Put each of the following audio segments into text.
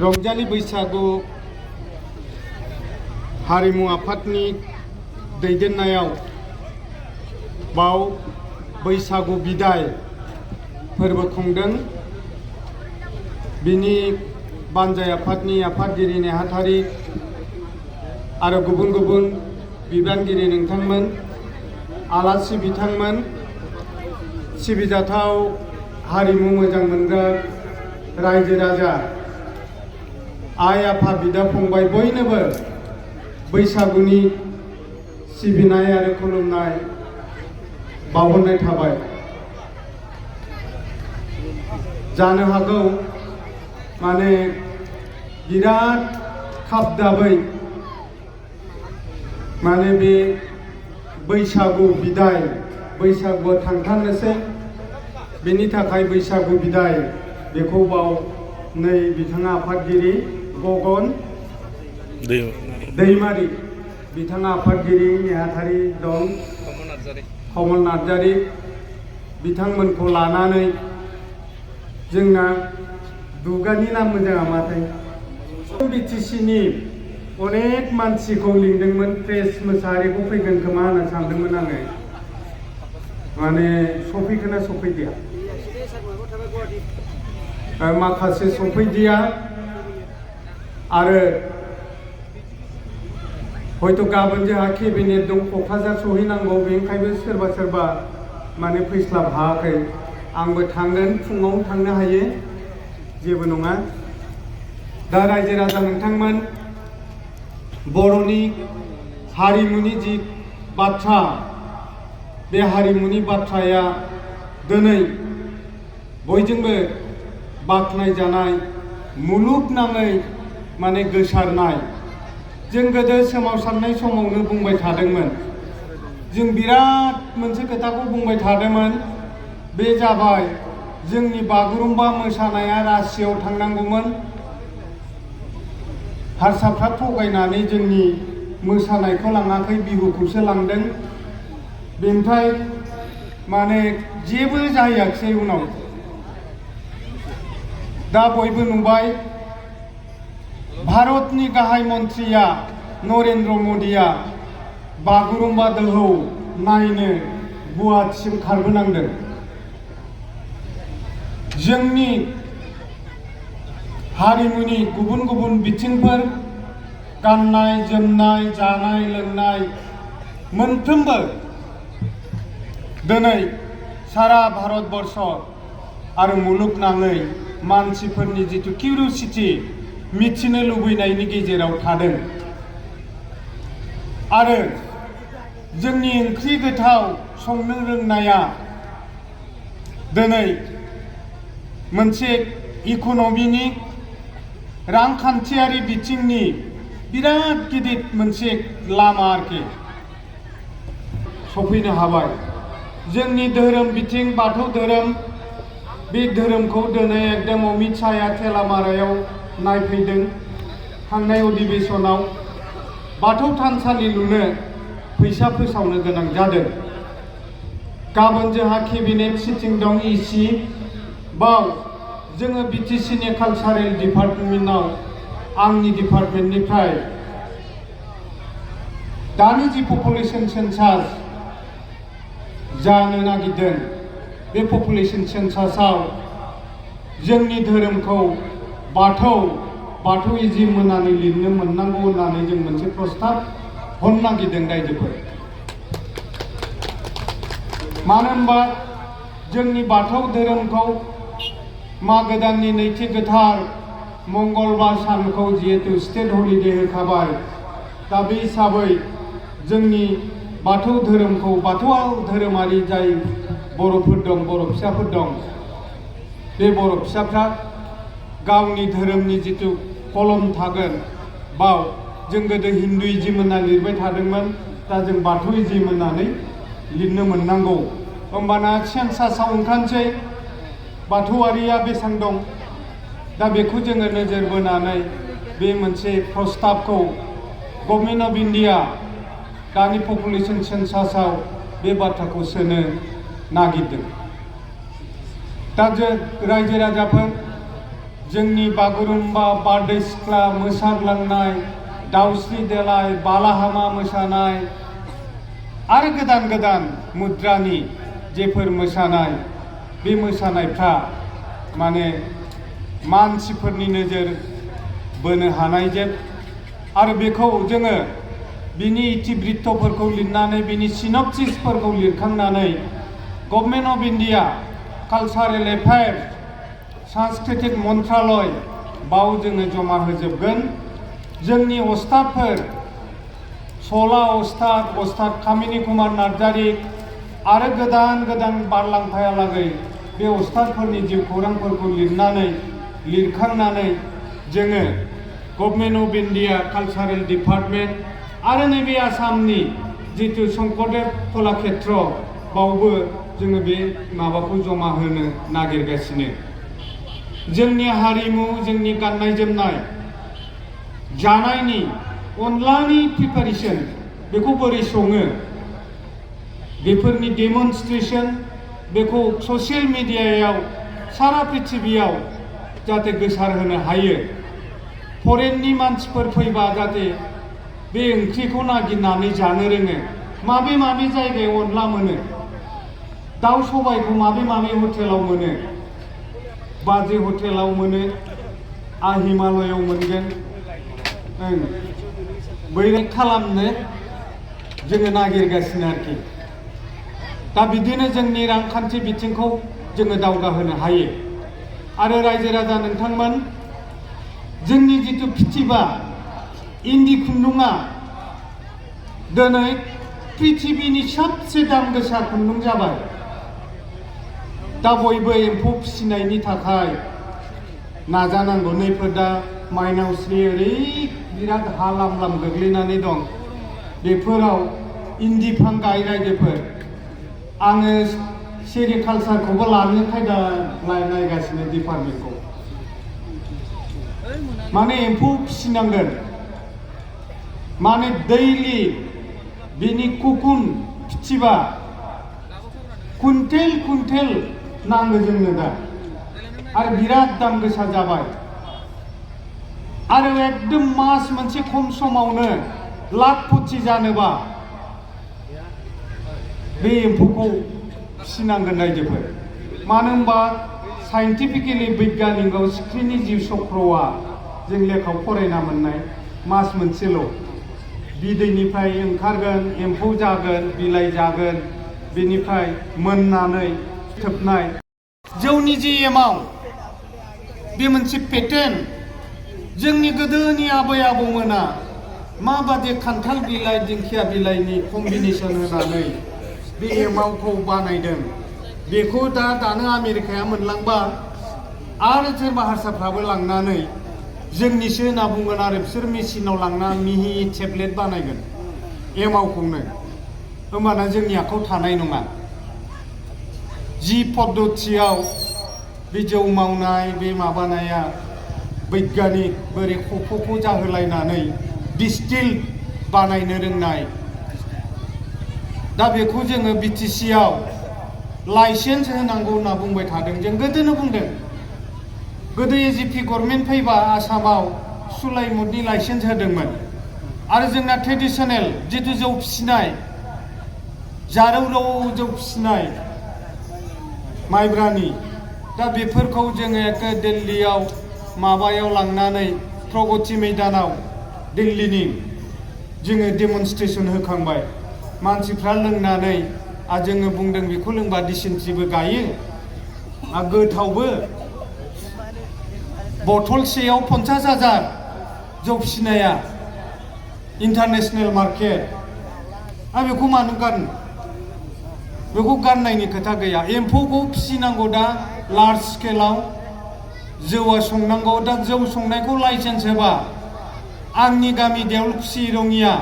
रंजालि बैसागु हारिमु आफादनि दैदेननायाव बाव बैसागु बिदाय फोरबो खुंदों। बिनि बानजाय आफादनि आफादगिरि नेहाथारि आरो गुबुन गुबुन बिबानगिरि नोंथांमोन, आलासि बिथांमोन, सिबिजाथाव हारिमु मोजां मोनग्रा रायजो राजा, आइ आफा बिदा फंबाय बयनोबो बैसागुनि सिबिनाय आरो खुलुमनाय बावहरनाय थाबाय। जानो हागौ माने बिराद खाबदाबै माने बे बैसागु बिदाय बैसागुआ थांथारनोसै, बेनि थाखाय बैसागु बिदाय बेखौ बाव नै बिथाङा आफादगिरि गगन दैमारि, बिथाङा आफादगिरि नेहाथारि दं कमल नार्जारि, बिथांमोनखौ लानानै जोंना दुगानि नाम मोजाङा माथाय बिटिसिनि अनेक मानसिखौ लिंदोंमोन। प्रेस मोसाहारिखौ फैगोन खोमा होनना सानदोंमोन आङो, माने सफैखोना सफैदिया, माखासे सफैदिया आरो हयथ' गाबोन जोंहा केबिनेट दं, क'क्राझार सहैनांगौ, बेनिखायनो सोरबा सोरबा माने फैस्लाब हायाखै। आंबो थांगोन, फुङाव थांनो हायो, जेबो नङा। दा रायजो राजा नोंथांमोन, बर'नि हारिमुनि जि बाथ्रा, बे हारिमुनि बाथ्राया दिनै बयजोंबो बाख्नायजानाय, मुलुगनाङै माने गोसारनाय। जों गोदो सोमावसारनाय समावनो बुंबाय थादोंमोन, जों बिराद मोनसे खोथाखौ बुंबाय थादोंमोन, बे जाबाय जोंनि बागुरुम्बा मोसानाया रासियाव थांनांगौमोन। हारसाफ्रा थगायनानै जोंनि मोसानायखौ लाङाखै, बिहुखौसो लांदों। बेनिफ्राय माने जेबो जायाखिसै। उनाव दा बयबो नुबाय, भारतनि गाहाय मन्थ्रिया नरेन्द्र मदिया बागुरुम्बा दोहौ नायनो गुवाहाटीसिम खारबोनांदों। जोंनि हारिमुनि गुबुन गुबुन बिथिंफोर, गाननाय जोमनाय, जानाय लोंनाय, मोनफ्रोमबो दिनै सारा भारतबर्ष आरो मुलुगनाङै मानसिफोरनि जिथु किउरियसिटि, मिथिनो लुबैनायनि गेजेराव थादों। आरो जोंनि ओंख्रि गोथाव संनो रोंनाया दिनै मोनसे इक'नमिनि रांखान्थियारि बिथिंनि बिराद गिदिर मोनसे लामा आरोखि सफैनो हाबाय। जोंनि धोरोम बिथिं, बाथौ धोरोम, बे धोरोमखौ दिनै एकदम अमित शाहया थेलामारायाव नायफैदों। थांनाय अधिवेशनाव बाथौ थानसालि लुनो फैसा फोसावनो गोनां जादों। गाबोन जोंहा केबिनेट सिटिं दं, इसि बाव जोङो बिटिसिनि कालचारेल डिपार्टमेन्टआव, आंनि डिपार्टमेन्टनिफ्राय दानि जि पपुलेसन सेन्सास जानो नागिरदों, बे पपुलेसन सेन्सासाव जोंनि धोरोमखौ बाथौइजिम होननानै लिरनो मोननांगौ होननानै जों मोनसे प्रस्ताब हरनो नागिरदों रायजोफोर। मानो होनबा जोंनि बाथौ धोरोमखौ मागो दाननि नैथि गोथार मंगलबार सानखौ जिहेतु स्टेट हलिडे होखाबाय, दा बे हिसाबै जोंनि बाथौ धोरोमखौ, बाथौआव धोरोमारि जाय बर'फोर दं, बर' फिसाफोर दं, बे बर' फिसाफ्रा गावनि धोरोमनि जिथु कलम थागोन, बाव जों गोदो हिन्दुइजिम होनना लिरबाय थादोंमोन, दा जों बाथौइजिम होननानै लिरनो मोननांगौ। होमबाना सेन्सासाव ओंखारनोसै बाथौआरिया बेसेबां दं। दा बेखौ जोङो नोजोर बोनानै बे मोनसे प्रस्ताबखौ गभर्नमेन्ट अफ इन्डिया दानि पपुलेसन सेन्सासाव बे बाथ्राखौ सोनो नागिरदों। दा जों रायजो राजाफोर जोंनि बागुरुम्बा बारदै सिख्ला मोसाग्लांनाय दाउस्रि देलाय बालाहामा मोसानाय आरो गोदान गोदान मुद्रानि जेफोर मोसानाय बे मोसानायफ्रा माने मानसिफोरनि नोजोर बोनो हानाय जेब आरो बेखौ जोङो बिनि इतिबृत्तफोरखौ लिरनानै बिनि सिनपसिसफोरखौ लिरखांनानै government of India cultural affairs सांस्कृतिक मन्त्रालय बाव जोङो जमा होजोबगोन। जोंनि अस्तादफोर सला अस्ताद कामिनी कुमार नार्जारी आरो गोदान गोदान बारलांफायालागै बे अस्तादफोरनि जिउ खौरांफोरखौ लिरखांनानै जोङो government of India cultural department आरो नैबे आसामनि जितु शंकरदेव कलाक्षेत्र बावबो जोङो बे माबाखौ जमा होनो नागिरगासिनो। जोंनि हारिमु जोंनि गाननाय जोमनाय जानायनि अनलानि प्रिपारेसन बेखौ बोरै सङो बेफोरनि डेमनस्ट्रेसन बेखौ ससियेल मिडियायाव सारा पृथिबियाव जाहाथे गोसारहोनो हायो। फरेननि मानसिफोर फैबा जाहाथे बे ओंख्रिखौ नागिरनानै जानो रोङो। माबे माबे जायगायाव अनला मोनो, दाउ सबायखौ माबे माबे हटेलाव मोनो, बाजै हटेलाव मोनो, हिमालयाव मोनगोन। बैराय खालामनो जोङो नागिरगासिनो आरोखि। दा बिदिनो जोंनि रांखान्थि बिथिंखौ जोङो दावगाहोनो हायो। आरो रायजो राजा नोंथांमोन, जोंनि जितु फिथिबा इन्दि खुन्दुङा दिनै पृथिबिनि सबसे दाम गोसा खुन्दुं जाबाय। दा बयबो एम्फौ फिसिनायनि थाखाय नाजानांगौ। नैफोर दा माइनावस्रि ओरै बिराद हा लाम गोग्लैनानै दं, बेफोराव इन्दि फां गायरायजोफोर। आङो सेरिकालचारखौबो लानो खायदा नायगासिनो डिपार्टमेन्टखौ। माने एम्फौ फिसिनांगोन, माने दैलि बिनि कुकुन फिथिबा कुन्टेल नांगौ जोंनो दा, आरो बिराद दाम गोसा जाबाय। आरो एकदम मास मोनसे खम समावनो लाखपति जानोबा बे एम्फौखौ फिसिनांगोन रायजोफोर। मानो होनबा साइन्टिफिकेलि बैज्ञानिकआव सिख्रिनि जिउ चक्रआ जों लेखायाव फरायना मोननाय मास मोनसेल'। बिदैनिफ्राय ओंखारगोन, एम्फौ जागोन, बिलाइ जागोन, बेनिफ्राय मोननानै थोबनाय। जौनि जि एमाव बे मोनसे पेटेन्ट। जोंनि गोदोनि आबै आबौमोना माबादि खान्थाल बिलाइ दिंखिया बिलाइनि कम्बिनेसन होनानै बे एमावखौ बानायदों, बेखौ दानो आमेरिकाया मोनलांबा आरो सोरबा हारसाफ्राबो लांनानै जोंनिसो होनना बुंगोन आरो बिसोर मेचिनाव लांना मिहि टेब्लेट बानायगोन एमावखौनो। होमबाना जोंनि आखायाव थानाय नङा। जि पद्धतियाव बे जौ मावनाय बे माबानाया बैज्ञानिक बोरै खफ'खौ जाहोलायनानै डिस्टिल बानायनो रोंनाय, दा बेखौ जोङो बिटिसिआव लाइसेन्स होनांगौ होनना बुंबाय थादों। जों गोदोनो बुंदों। गोदो एजिपि गभर्नमेन्ट फैबा आसामाव सुलाइमुदनि लाइसेन्स होदोंमोन। आरो जोंना ट्रेडिसनेल जितु जौ फिसिनाय, जारौ जौ फिसिनाय माइब्रानि, दा बेफोरखौ जोङो एखे दिल्लीयाव माबायाव लांनानै प्रगति मैदानाव दिल्लीनि जोङो डेमनस्ट्रेसन होखांबाय। मानसिफ्रा लोंनानै जोङो बुंदों बेखौ लोंबा डिसेन्ट्रिबो गायो, गोथावबो। बथलसेयाव 50,000 जौ फिसिनाया इन्टारनेशनेल मार्केट। बेखौ मानो गारनो? बेखौ गारनायनि खोथा गैया। एम्फौखौ फिसिनांगौ दा लार्ज स्केलाव, जौआ संनांगौ। दा जौ संनायखौ लाइसेन्स होबा आंनि गामि देवलखुसि रङिया,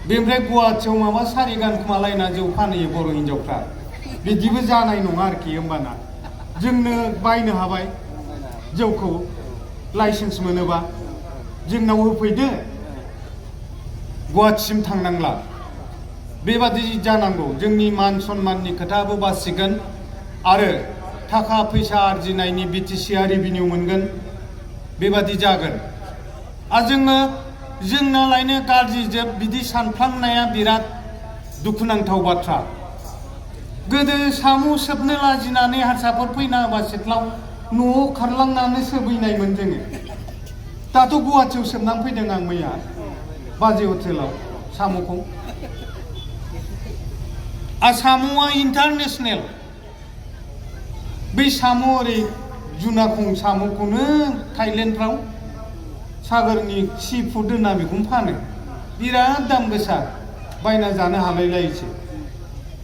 बेनिफ्राय गुवाहाटियाव माबा सारिगान खोमालायना जौ फानहैयो बर' हिन्जावफ्रा। बिदिबो जानाय नङा आरोखि। होमबाना जोंनो बायनो हाबाय जौखौ लाइसेन्स मोनोबा, जोंनाव होफैदो, गुवाहाटिसिम थांनांला। बेबादि जानांगौ। जोंनि मान सन्माननि खोथाबो बासिगोन आरो थाखा फैसा आरजिनायनि बिटिसिआ रेभिनिउ मोनगोन बेबादि जागोन। जोंनालायनो गाज्रि जोब बिदि सानफ्लांनाया बिराद दुखुनांथाव बाथ्रा। गोदो साम' सोबनो लाजिनानै हारसाफोर फैना होबा सिथ्लाव न'आव खारलांनानै सोबहैनायमोन जोङो। दाथ' गुवाहाटियाव सोबनानै फैदों आं मैया बाजै हटेलाव साम'खौ। साम'आ इन्टारनेसनेल। बै साम' ओरै जुनाखं साम'खौनो थाइलेण्डफ्राव सागरनि सि फुड होनना बेखौनो फानो। बिराद दाम गोसा, बायना जानो हालायलायोसो।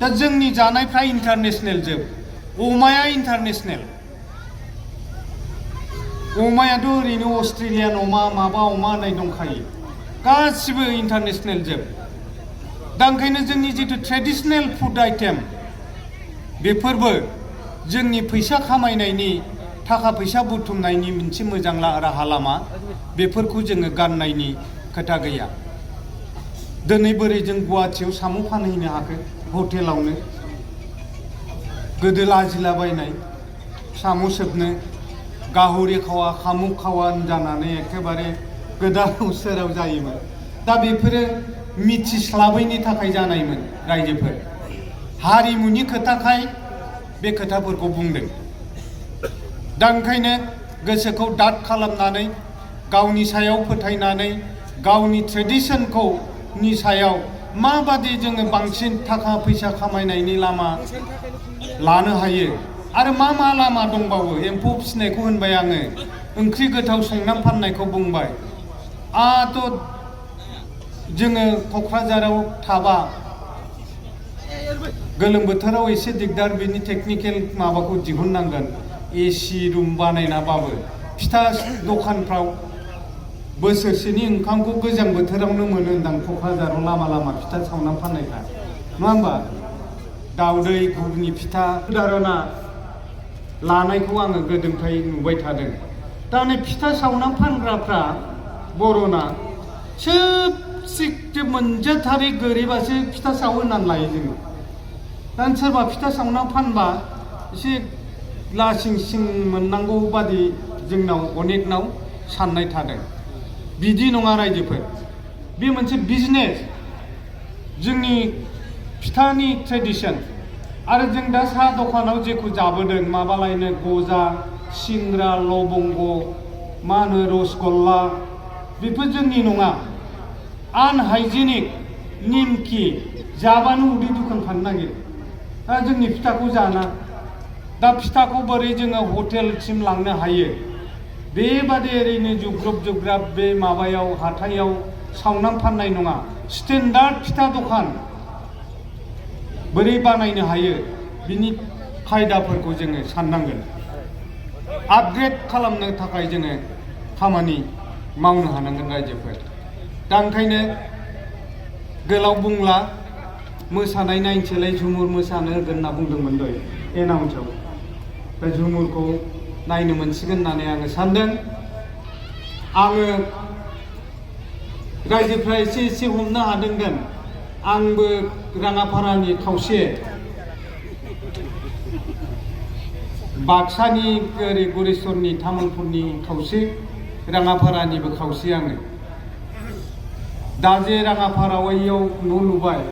दा जोंनि जानायफ्रा इन्टारनेसनेल जोब। अमाया इन्टारनेसनेल। अमायाथ' ओरैनो अस्ट्रेलियान अमा माबा अमा होननाय दंखायो, गासिबो इन्टारनेसनेल जोब। दा ओंखायनो जोंनि जिथु ट्रेडिसनेल फुड आइटेम बेफोरबो जोंनि फैसा खामायनायनि, थाखा फैसा बुथुमनायनि मोनसे मोजां राहा लामा। बेफोरखौ जोङो गारनायनि खोथा गैया। दिनै बोरै जों गुवाहाटियाव साम' फानहैनो हाखो हटेलावनो? गोदो लाजिलाबायनाय साम' सोबनो, गाहरि खावा खामुक खावा जानानै एखेबारे गोदाव सोराव जायोमोन। दा बेफोरो मिथिस्लाबैनि थाखाय जानायमोन। रायजोफोर हारिमुनि खोथाखाय बे खोथाफोरखौ बुंदों। दा ओंखायनो गोसोखौ दाद खालामनानै, गावनि सायाव फोथायनानै, गावनि ट्रेडिसनखौ नि सायाव माबादि जोङो बांसिन थाखा फैसा खामायनायनि लामा लानो हायो आरो मा लामा दंबावो। एम्फौ फिसिनायखौ होनबाय आङो, ओंख्रि गोथाव संनानै फाननायखौ बुंबाय। जोङो क'क्राझाराव थाबा गोलोम बोथोराव एसे दिगदार, बेनि टेकनिकेल माबाखौ दिहुननांगोन। एसि रुम बानायनाबाबो फिथा दखानफ्राव बोसोरसेनि ओंखामखौ गोजां बोथोरावनो मोनो होनदां क'क्राझाराव लामा लामा फिथा सावनानै फाननायफ्रा, नङा होमबा? दाउदै घुगनि फिथा उदाहरना लानायखौ आङो गोदोनिफ्राय नुबाय थादों। दा नै फिथा सावनानै फानग्राफ्रा बर'ना सोब मोनजाथारै गोरिबासो फिथा सावो होननानै लायो जोङो। दा सोरबा फिथा सावनानै फानबा एसे लासिं सिं मोननांगौ बादि जोंनाव अनेकनाव साननाय थादों। बिदि नङा रायजोफोर, बे मोनसे बिजनेस। जोंनि फिथानि ट्रेडिसन आरो जों दा साहा दखानाव जेखौ जाबोदों, माबालायनो गजा, सिंग्रा, लबंग, मा होनो रसगल्ला, बेफोर जोंनि नङा। आनहाइजेनिक, निमखि जाबानो उदै दुखांखानो नागिरो। दा जोंनि फिथाखौ जाना, दा फिथाखौ बोरै जोङो हटेलसिम लांनो हायो? बेबादि ओरैनो जुग्रुब जुग्राब बे माबायाव हाथायाव सावनानै फाननाय नङा। स्टेन्डार्ड फिथा दखान बोरै बानायनो हायो बिनि खायदाफोरखौ जोङो साननांगोन। आपग्रेड खालामनो थाखाय जोङो खामानि मावनो हानांगोन रायजोफोर। दा ओंखायनो गोलाव बुंला, मोसानाय नायनोसैलाय, झुमुर मोसानो होगोन होनना बुंदोंमोन दहाय एनाउन्सआव। दा झुमुरखौ नायनो मोनसिगोन होननानै आङो सानदों। आङो रायजोफ्रा एसे एसे हमनो हादोंगोन। आंबो राङापारानि खावसे, बाक्सानि ओरै गरेस्वरनि तामुलपुरनि खावसे, राङापारानिबो खावसे आङो। दा जे राङापारायाव न' लुबाय,